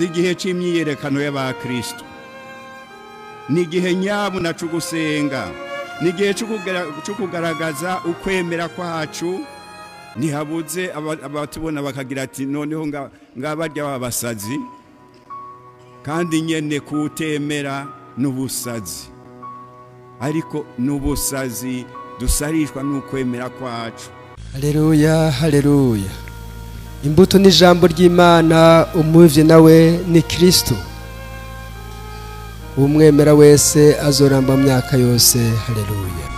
Si igihe c'imyiyerekano y'abakristo, ni igihe nyabuna co gusenga, ni igihe co kugaragaza ukwemera kwacu. Ntihabuze abatubona bakagira ati noneho ngabarya babasazi, kandi nyene kutemera n'ubusazi, ariko n'ubusazi dusarishwa n'ukwemera kwacu. Haleluya, haleluya. Imbuto ni ijambo ry'Imana, umuvye nawe ni Kristo. Umwemera wese azoramba mu myaka yose. Haleluya.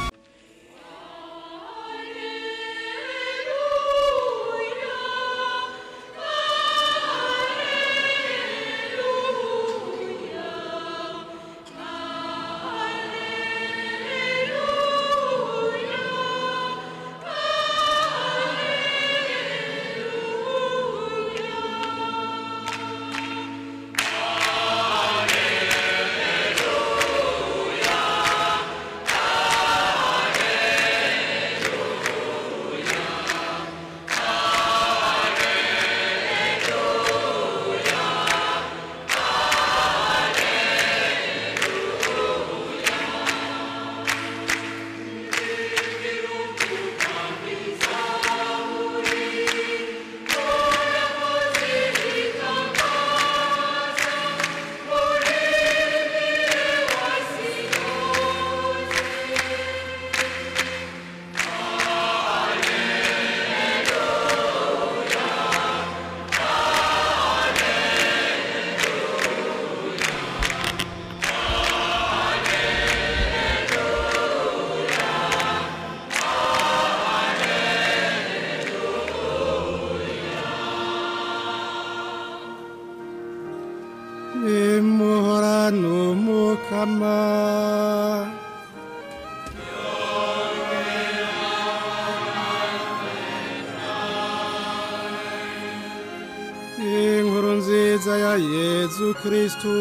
Inkuru nziza ya Yezu Kristu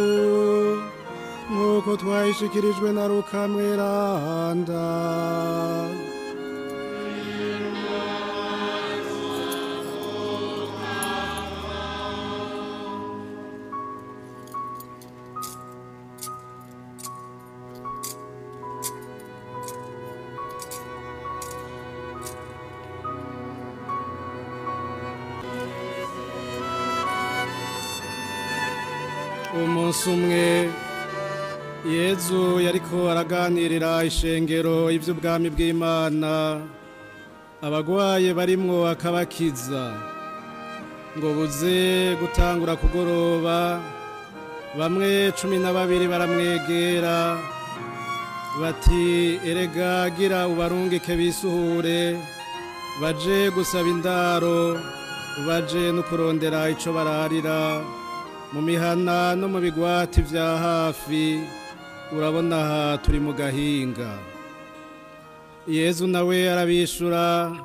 nk'uko twayishikirijwe na Luka mweranda. Umunsi umwe Yezu yariko araganirira ishengero ivy'ubwami bw'Imana, abagwaye barimwo akabakiza. Ngo buze gutangura kugoroba, bamwe 12 baramwegera bati erega gira ubarungike bisuhure baje gusaba indaro, baje no kurondera ico bararira mu mihana no mu bigwati vya hafi, urabona aha turi mu gahinga. Yezu nawe arabishura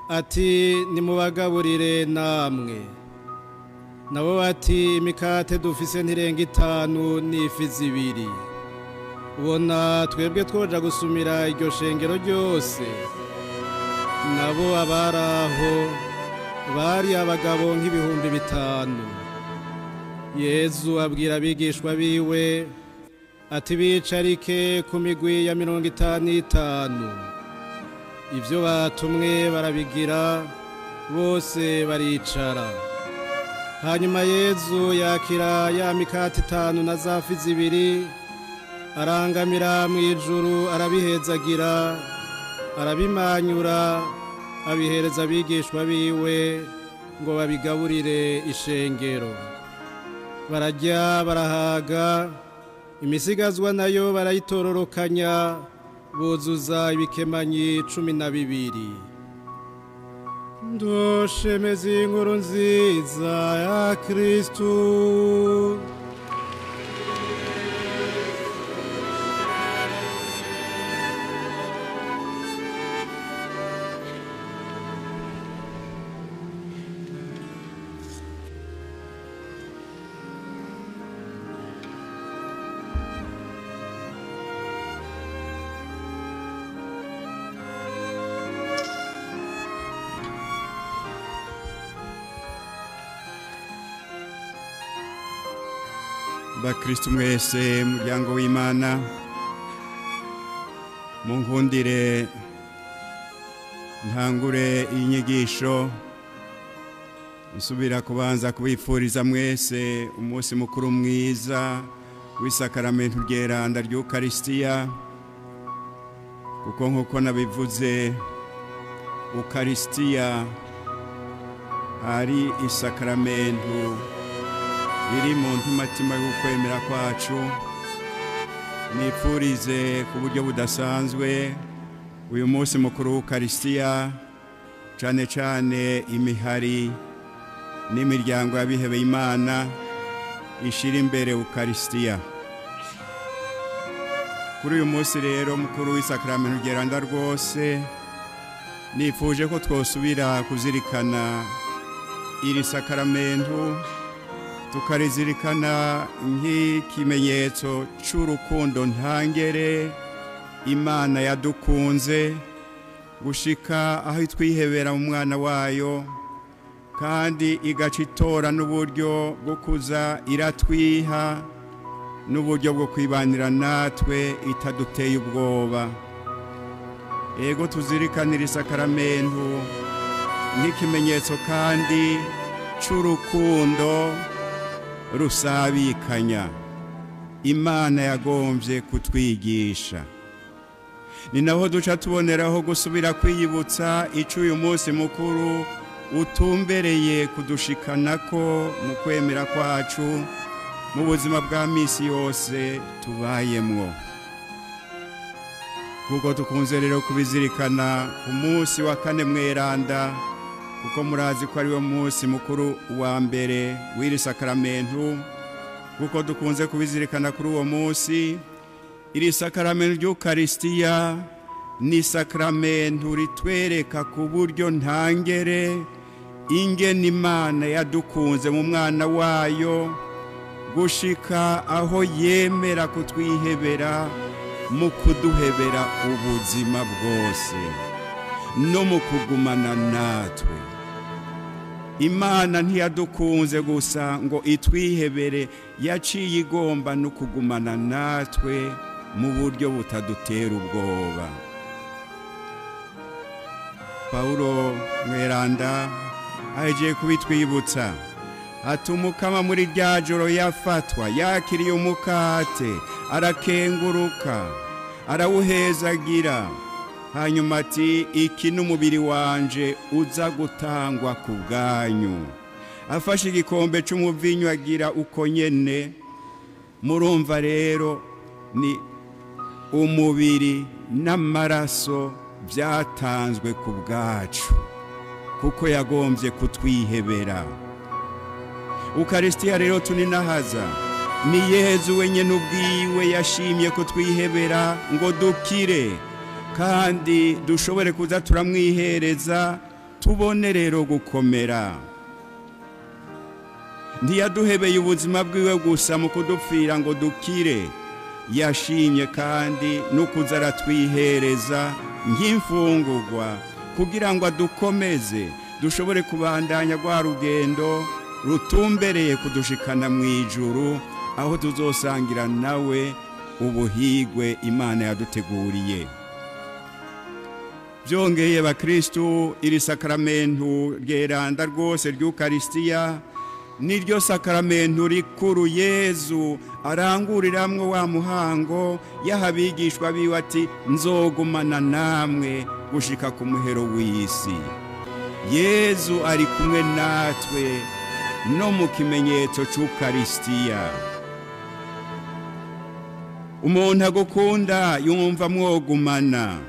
ati nimubagaburire namwe. Nabo bati imikate dufise ntirenga 5 n'ifi 2. Ubona twebwe twoja gusumira iryo shengero ryose. Nabo abaraho bari abagabo nk'ibihumbi 5. Yezu abwira abigishwa biwe ati bicarike ku migwi ya 55. Ivyo batumwe barabigira, bose baricara. Hanyuma Yezu yakira ya mikate 5 na za fi 2, arangamira mu ijuru, arabihezagira, arabimanyura, abihereza abigishwa biwe ngo babigaburire ishengero. Bararya barahaga, imisigazwa nayo barayitororokanya, buzuza ibikemanyi 12. Ndoshemeza inkuru nziza ya Kristu. Bakristu mwese muryango w'Imana, munkundire ntangure iyi nyigisho nsubira kubanza kubifuriza mwese umunsi mukuru mwiza w'isakaramento ryeranda ry'Ukaristiya, kuko nkuko nabivuze Ukaristiya ari isakaramento riri mu ntimatima y'ukwemera kwacu. Nifurize ku buryo budasanzwe uyu munsi mukuru w'Ukaristiya, cyane cyane imihari n'imiryango y'abihebeye Imana ishira imbere Ukaristiya. Kuri uyu munsi rero mukuru w'isakaramento ryeranda rwose, nifuje ko twosubira kuzirikana iri sakaramento, tukarizirikana nk'ikimenyetso c'urukundo ntangere Imana yadukunze gushika aho itwihebera mu mwana wayo, kandi igaca itora n'uburyo bwo kuza iratwiha n'uburyo bwo kwibanira natwe itaduteye ubwoba. Ego tuzirikanira isakaramento nk'ikimenyetso kandi c'urukundo rusabikanya Imana yagombye kutwigisha. Ni naho duca tuboneraho gusubira kwiyibutsa ico uyu munsi mukuru utumbereye kudushikanako mu kwemera kwacu mu buzima bwa misi yose tubayemwo. Kuko tukunze rero kubizirikana ku munsi wa kane mweranda, kuko murazi ko ariwo munsi mukuru wa mbere w'iri sakaramento. Kuko dukunze kubizirikana kuri uwo munsi, iri sakaramento ry'Ukaristiya ni sakaramento ritwereka ku buryo ntangere ingene Imana yadukunze mu mwana wayo gushika aho yemera kutwihebera mu kuduhebera ubuzima bwose no mu kugumana natwe. Imana ntiyadukunze gusa ngo itwihebere, yaciye igomba no kugumana natwe mu buryo butadutera ubwoba. Paulo mweranda ahejeje kubitwibutsa, atumukama muri rya joro yafatwa yakiriye umukate, arakenguruka, arawuhezagira, hanyuma ati iki n'umubiri wanje uza gutangwa ku bwanyu. Afashe igikombe c'umuvinyu agira uko nyene. Murumva rero ni umubiri n'amaraso byatanzwe ku bwacu, kuko yagombye kutwihebera. Ukaristiya rero tuninahaza ni Yezu wenyene ubwiwe yashimye kutwihebera ngo dukire, kandi dushobore kuza turamwihereza tubone rero gukomera. Ntiyaduhebeye ubuzima bwiwe gusa mu kudupfira ngo dukire, yashimye kandi no kuza aratwihereza nk'imfungurwa kugira ngo adukomeze dushobore kubandanya rwa rugendo rutumbereye kudushikana mu ijuru, aho tuzosangira nawe ubuhigwe Imana yaduteguriye. Byongeye bakristu, iri sakaramento ryeranda rwose ry'Ukaristiya niryo sakaramento rikuru Yezu aranguriramwo wa muhango yahabigishwa biwe ati nzogumana namwe gushika ku muhero w'isi. Yezu ari kumwe natwe no mu kimenyetso c'Ukaristiya. Umuntu agukunda yumva mwogumana.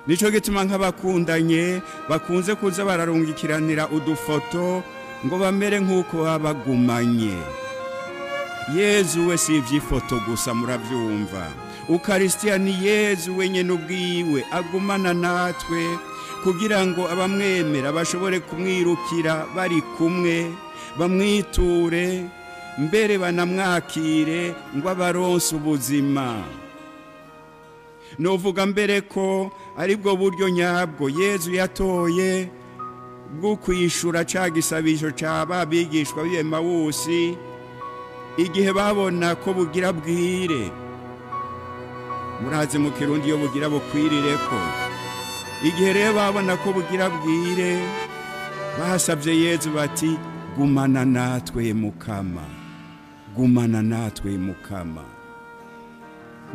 Nico gituma nk'abakundanye bakunze kuza bararungikiranira udufoto ngo bamere nk'uko babagumanye. Yezu we si ivy'ifoto gusa, muravyumva. Ukaristiya ni Yezu wenyene ubwiwe agumana natwe kugira ngo abamwemera bashobore kumwirukira bari kumwe, bamwiture mbere banamwakire ngo abaronse ubuzima. Novuga mbere ko aribwo buryo nyabwo Yezu yatoye bwo kwishura ca gisabisho c'aba bigishwa b'Emawusi Igihe babona ko bugira bwire, murazi mu Kirundi iyo bugira bukwirireko, igihe rero babona ko bugira bwire, basabye Yezu bati gumana natwe Mukama, gumana natwe Mukama.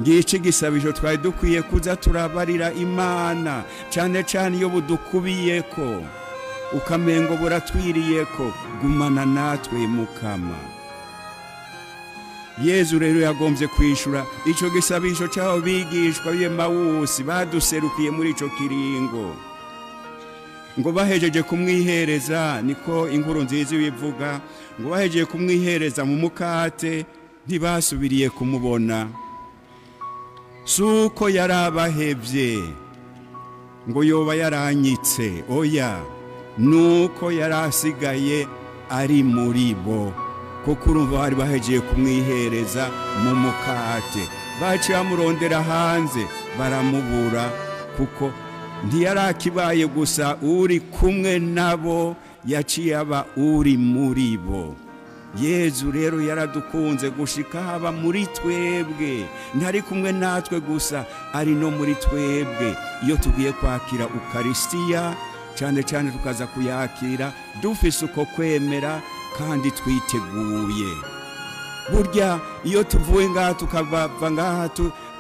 Ngici igisabisho twari dukwiye kuza turabarira Imana, cyane cyane iyo budukubiyeko ukamengo buratwiriyeko, gumana natwe Mukama. Yezu rero yagombye kwishura ico gisabisho cy'abo bigishwa b'Emawusi baduserukiye muri ico kiringo. Ngo bahejeje kumwihereza, niko inkuru nziza bivuga, ngo bahejeje kumwihereza mu mukate ntibasubiriye kumubona. Suko yarabahevye ngo yoba yaranyitse, oya, nuko yarasigaye ari muri bo, kuko urumva bari bahejeje kumwihereza mu mukate. Baciye bamurondera hanze baramubura, kuko ntiyarakibaye gusa uri kumwe nabo, yaciye aba uri muri bo. Yezu rero yaradukunze gushika haba muri twebwe, ntari kumwe natwe gusa, ari no muri twebwe. Iyo tugiye kwakira Ukaristiya, cyane cyane tukaza kuyakira dufise uko kwemera kandi twiteguye. Burya iyo tuvuye ngaha tukava ngaha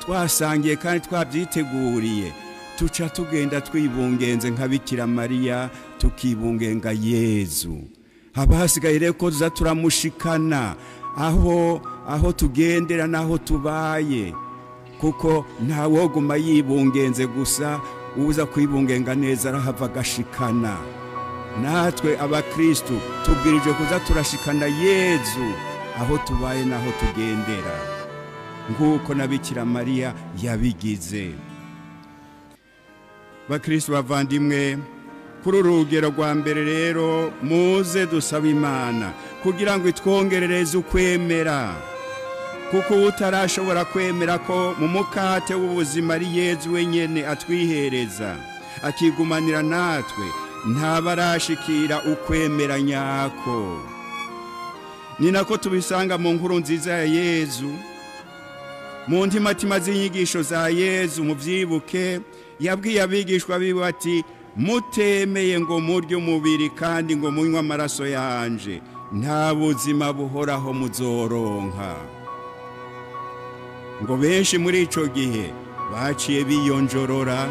twasangiye kandi twabyiteguriye, tuca tugenda twibungenze nka Bikira Mariya, tukibungenga Yezu. Haba hasigaye rero ko tuza turamushikana aho tugendera n'aho tubaye, kuko ntawoguma yibungenze gusa, uza kwibungenga neza arahava agashikana. Natwe abakristu tubwirijwe kuza turashikana Yezu aho tubaye n'aho tugendera, nk'uko na Bikira Mariya yabigize. Bakristu bavandimwe, kuri urugero rwa mbere rero muze dusaba Imana kugira ngo itwongerereze ukwemera, kuko utarashobora kwemera ko mu mukate w'ubuzima ari Yezu wenyene atwihereza akigumanira natwe, ntabarashikira ukwemera nyako. Ni nako tubisanga mu nkuru nziza ya Yezu, mu ntimatima z'inyigisho za Yezu. Muvyibuke yabwiye abigishwa biwe ati mutemeye ngo murye umubiri kandi ngo munywe amaraso yanje, nta buzima buhoraho muzoronka. Ngo benshi muri ico gihe baciye biyonjorora,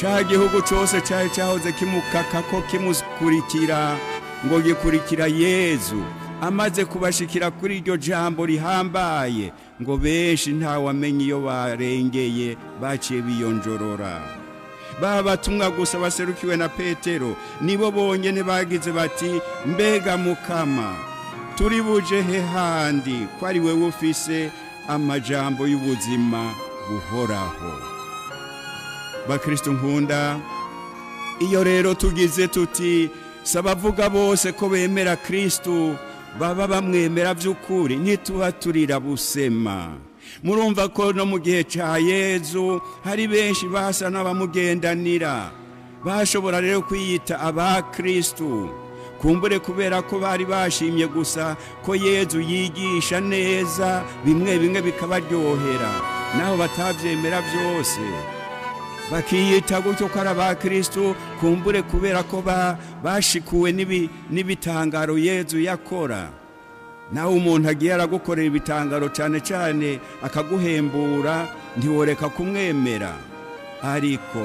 ca gihugu cose cari cahoze kimukaka ko kimukurikira, ngo gikurikira Yezu. Amaze kubashikira kuri iryo jambo rihambaye, ngo benshi ntawamenye iyo barengeye, baciye biyonjorora. Babatumwa gusa baserukiwe na Petero nibo bonyene bagize bati mbega Mukama, turi buje he handi ko ari wewe ufise amajambo y'ubuzima buhoraho? Bakristu nkunda, iyo rero tugize tuti sabavuga bose ko bemera Kristu baba bamwemera by'ukuri, ntituba turira busema. Murumva ko no mu gihe ca Yezu hari benshi basa n'abamugendanira, bashobora rero kwiyita abakristu, kumbure kubera ko bari bashimye gusa ko Yezu yigisha neza, bimwe bimwe bikabaryohera, naho batavyemera byose bakiyita gutyo ko ari abakristu, kumbure kubera ko bashikuwe n'ibitangaro Yezu yakora. Nawe umuntu agiye aragukorera ibitangaro cyane cyane akaguhembura, ntiworeka kumwemera, ariko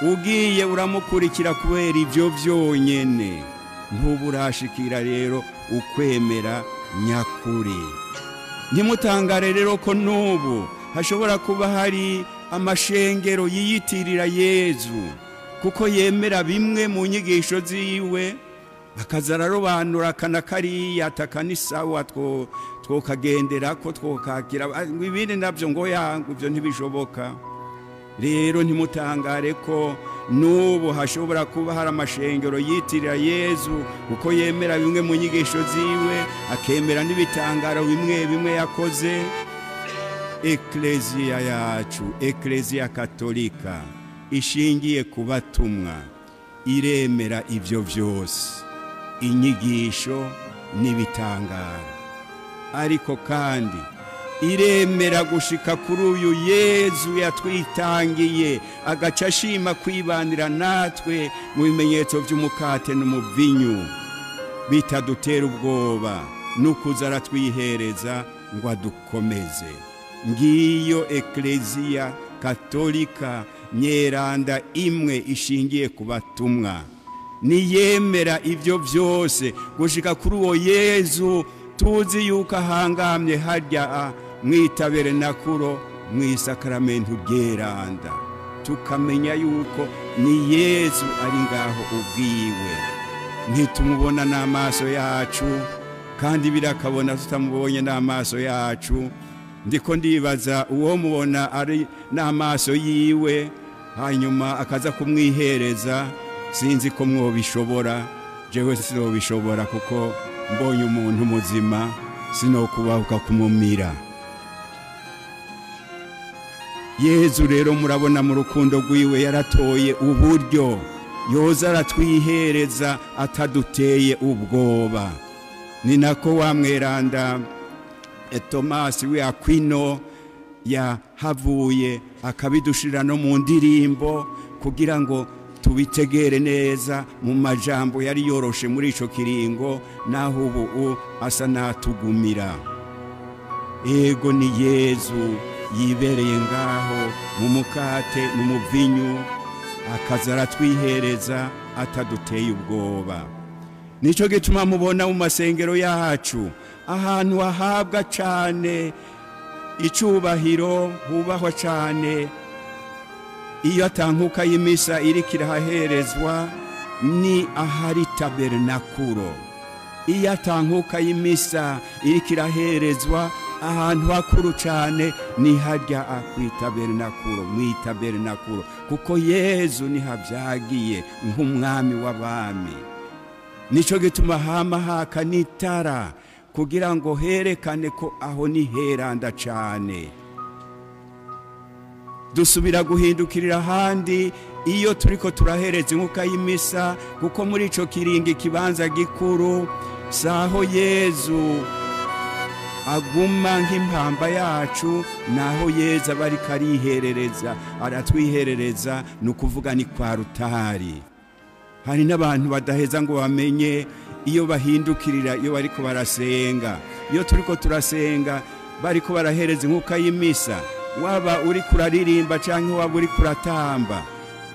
ugiye uramukurikira kubera ibyo byonyene, ntuburashikira rero ukwemera nyakuri. Ntimutangare rero ko n'ubu hashobora kuba hari amashengero yiyitirira Yezu, kuko yemera bimwe mu nyigisho ziwe, akaza ararobanura kana kariya atakanisawa twokagendera ko twokakira ibindi nabyo ngo yangu ibyo ntibishoboka. Rero ntimutangare ko n'ubu hashobora kuba hari amashengero yitirira Yezu, kuko yemera bimwe mu nyigisho ziwe, akemera n'ibitangaro bimwe bimwe yakoze. Ekleziya yacu, Ekleziya Katolika ishingiye ku batumwa, iremera ivyo vyose, inyigisho n'ibitangaro. Ariko kandi iremera gushika kuri uyu Yezu yatwitangiye, agaca ashima kwibanira natwe mu bimenyetso by'umukate n'umuvinyu, bitadutera ubwoba, n'ukuza aratwihereza ngo adukomeze. Ngiyo Ekleziya Katolika nyeranda imwe ishingiye ku batumwa, niyemera ibyo byose gushika kuri uwo Yezu tuzi yuko ahangamye harya mwitaberenakuro mwisakaramentu ryeranda, tukamenya yuko ni Yezu ari ngaho ubwiwe. Ntitumubona n'amaso yacu, kandi birakabona tutamubonye n'amaso yacu. Ndiko ndibaza uwo mubona ari n'amaso yiwe hanyuma akaza kumwihereza, sinzi ko mwobishobora. Jewe sinobishobora, kuko mbonye umuntu muzima sinokubahuka kumumira. Yezu rero murabona mu rukundo rwiwe yaratoye uburyo yoza aratwihereza ataduteye ubwoba. Ni nako wa mweranda Tomasi we Aquino yahavuye akabidushira no mu ndirimbo kugira ngo tubitegere neza mu majambo yari yoroshe muri ico kiringo, naho ubu asa natugumira. Ego ni Yezu yibereye ngaho mu mukate n'umuvinyu, akaza aratwihereza ataduteye ubwoba. Nico gituma mubona mu masengero yacu ahantu hahabwa cane icubahiro, hubahwa cane, iyo atankuka y'imisa iriko irahaherezwa ni ahari tabernakuro. Iyo atankuka y'imisa iriko iraherezwa ahantu hakuru cane ni harya kw'itabernakuro, mw'itabernakuro, kuko Yezu nihavyagiye nk'umwami w'abami. Nico gituma hama haka n'itara kugira ngo herekane ko aho ni heranda cane. Dusubira guhindukirira ahandi iyo turiko turahereza inkuka y'imisa, kuko muri ico kiringo ikibanza gikuru saho Yezu aguma nk'impamba yacu, naho Yezu aba ariko ariherereza, aratwiherereza, ni ukuvuga ni kwa rutari. Hari n'abantu badaheza ngo bamenye iyo bahindukirira iyo bariko barasenga. Iyo turiko turasenga bariko barahereza inkuka y'imisa, waba uri kuraririmba canke waba uri kuratamba,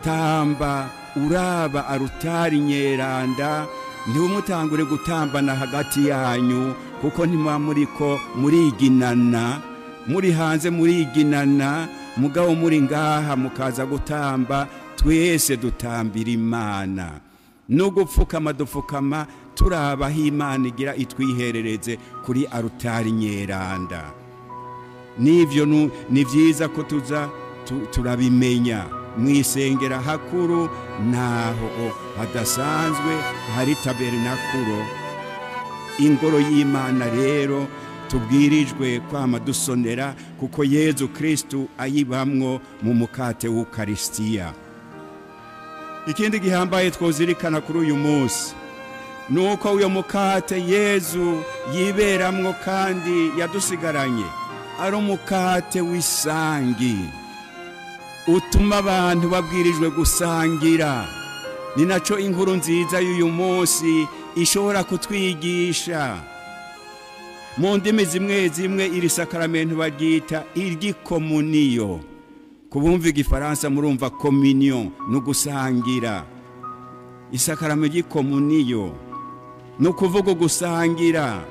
tamba uraba arutari nyeranda, ntiwumutangure gutambana hagati yanyu, kuko ntimuba muriko muriginana, muri hanze muriginana, mugabo muri ngaha mukaza gutamba, twese dutambira Imana. No gupfukama dupfukama turaba aho Imana igira itwiherereze kuri arutari nyeranda. Nivyo ni vyiza ko tuza turabimenya. Mwisengera hakuru naho hadasanzwe hari tabernakuro. Ingoro y'Imana rero tubwirijwe kwama dusonera, kuko Yezu Kristu ayibamwo mu mukate w'Ukaristiya. Ikindi gihambaye twozirikana kuri uyu munsi nuko uyo mukate Yezu yiberamwo kandi yadusigaranye ari umukate w'isangi utuma abantu babwirijwe gusangira. Ni naco inkuru nziza y'uyu munsi ishobora kutwigisha. Mu ndimi zimwe zimwe iri sakaramentu baryita iry'ikomuniyo. Kubumva igifaransa murumva communion no gusangira. Isakaramentu ry'ikomuniyo no kuvuga gusangira.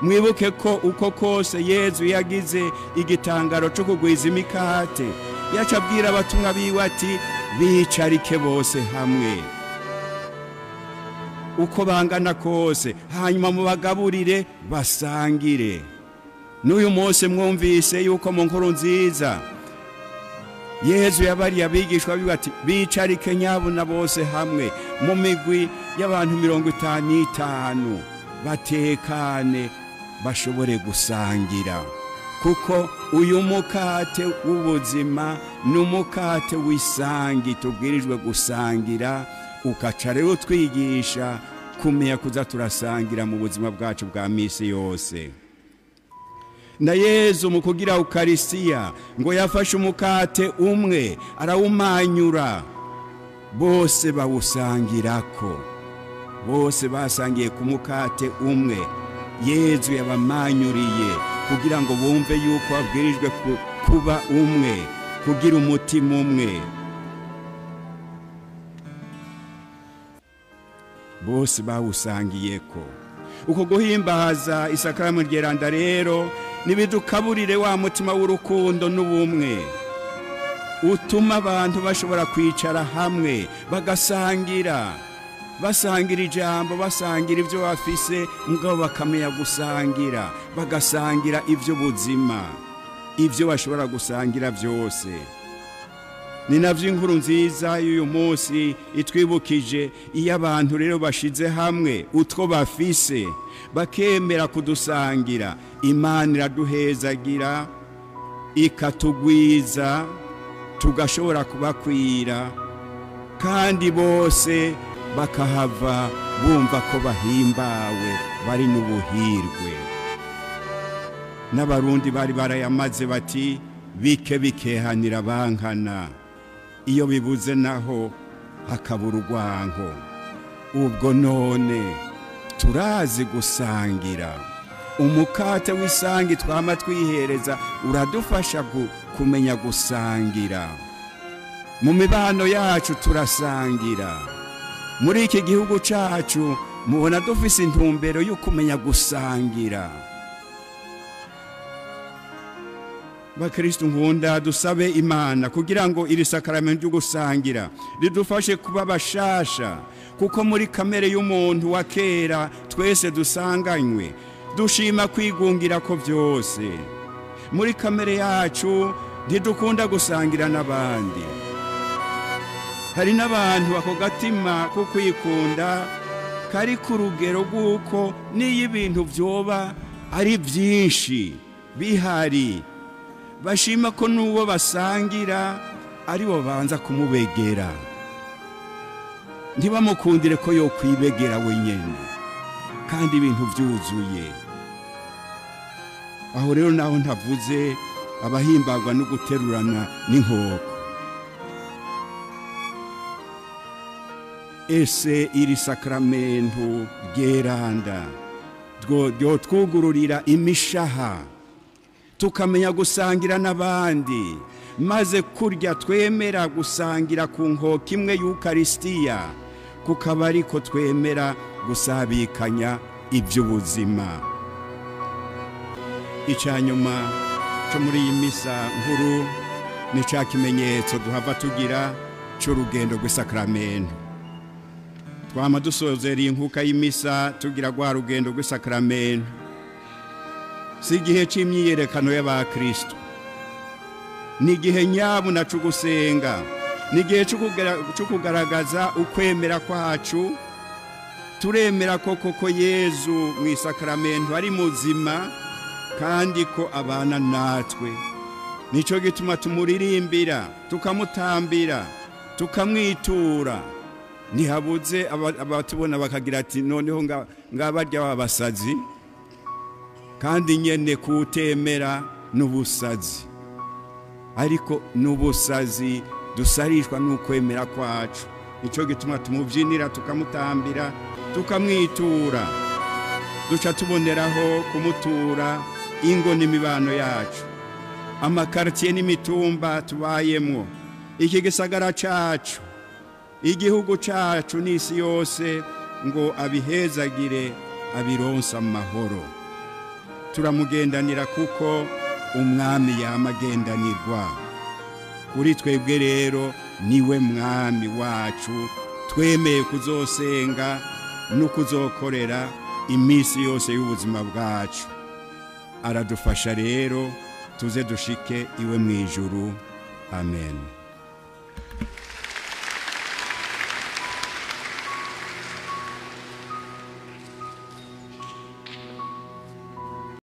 Mwibuke ko uko kose Yezu yagize igitangaro cyo kugwiza imikate, yacabwira abatumwa biwe ati bicarike bose hamwe uko bangana kose, hanyuma mubagaburire basangire. N'uyu munsi mwumvise yuko mu nkuru nziza Yezu yabariye abigishwa biwe ati bicarike nyabuna bose hamwe mu migwi y'abantu 55 batekane bashobore gusangira, kuko uyu mukate w'ubuzima n'umukate w'isangi tubwirijwe gusangira, ukaca rero twigisha kumenya kuza turasangira mu buzima bwacu bwa misi yose. Na Yezu mu kugira Ukaristia ngo yafashe umukate umwe arawumanyura, bose bawusangirako, bose basangiye ku mukate umwe Yezu yabamanyuriye kugira ngo bumve yuko babwirijwe kuba umwe, kugira umutima umwe. Bose bawusangiyeko. Uko guhimbaza isakramentu ryeranda rero nibidukaburire wa mutima w'urukundo n'ubumwe utuma abantu bashobora kwicara hamwe bagasangira, basangira ijambo, basangira ibyo bafise, mugabo bakamenya gusangira, bagasangira ibyo buzima, ibyo bashobora gusangira byose. Ni navyo inkuru nziza y'uyu munsi itwibukije. Iyo abantu rero bashize hamwe utwo bafise bakemera kudusangira, Imana iraduhezagira ikatugwiza, tugashobora kubakwira, kandi bose bakahava bumva ko bahimbawe, bari n'ubuhirwe. N'abarundi bari barayamaze bati bike bikehanira bankana, iyo bibuze naho hakabura urwanko. Ubwo none turazi gusangira. Umukate w'isangi twama twihereza uradufasha kumenya gusangira. Mu mibano yacu turasangira. Muri iki gihugu cacu mubona dufise intumbero yo kumenya gusangira. Bakristo nkunda, dusabe Imana kugira ngo iri sakaramento ryo gusangira ridufashe kuba bashasha, kuko muri kamere y'umuntu wa kera twese dusanganywe dushima kwigungira ko byose. Muri kamere yacu ntidukunda gusangira n'abandi. Hari n'abantu ako gatima ko kwikunda kari ku rugero rw'uko n'iyo ibintu byoba ari byinshi bihari, bashima ko n'uwo basangira ari bo banza kumubegera, ntibamukundire ko yo kwibegera wenyine kandi ibintu byuzuye. Aho rero naho ntavuze abahimbagwa no guterurana n'inkoko. Ese iri sakramentu ryeranda ryotwugururira imishaha, tukamenya gusangira n'abandi, maze kurya twemera gusangira ku nkoko imwe y'Ukaristia, kukaba ariko twemera gusabikanya iby'ubuzima. Icyanyuma cyo muri iyi misa nkuru ni cya kimenyetso duhava tugira cy'urugendo rw'isakramento. Twama dusozera inkuka y'imisa tugira rwa rugendo rw'isakramento. Si igihe cy'imyiyerekano y'abakristo, ni igihe nyabuna cyo gusenga, ni igihe cyo kugaragaza ukwemera kwacu. Turemera ko koko Yezu mu isakramento ari muzima kandi ko abana natwe. Nico gituma tumuririmbira, tukamutambira, tukamwitura. Ntihabuze abatubona bakagira ati noneho ngabarya babasazi, kandi nyene kutemera n'ubusazi. Ariko n'ubusazi dusarishwa n'ukwemera kwacu. Nico gituma tumubyinira, tukamutambira, tukamwitura. Duca tuboneraho kumutura ingo n'imibano yacu, amakartier n'imitumba tubayemwo, iki gisagara cacu, igihugu cacu n'isi yose, ngo abihezagire abironsa amahoro. Turamugendanira kuko umwami yamagendanirwa. Kuri twebwe rero niwe mwami wacu, twemeye kuzosenga no kuzokorera iminsi yose y'ubuzima bwacu. Aradufasha rero tuze dushike iwe mu ijuru. Amen.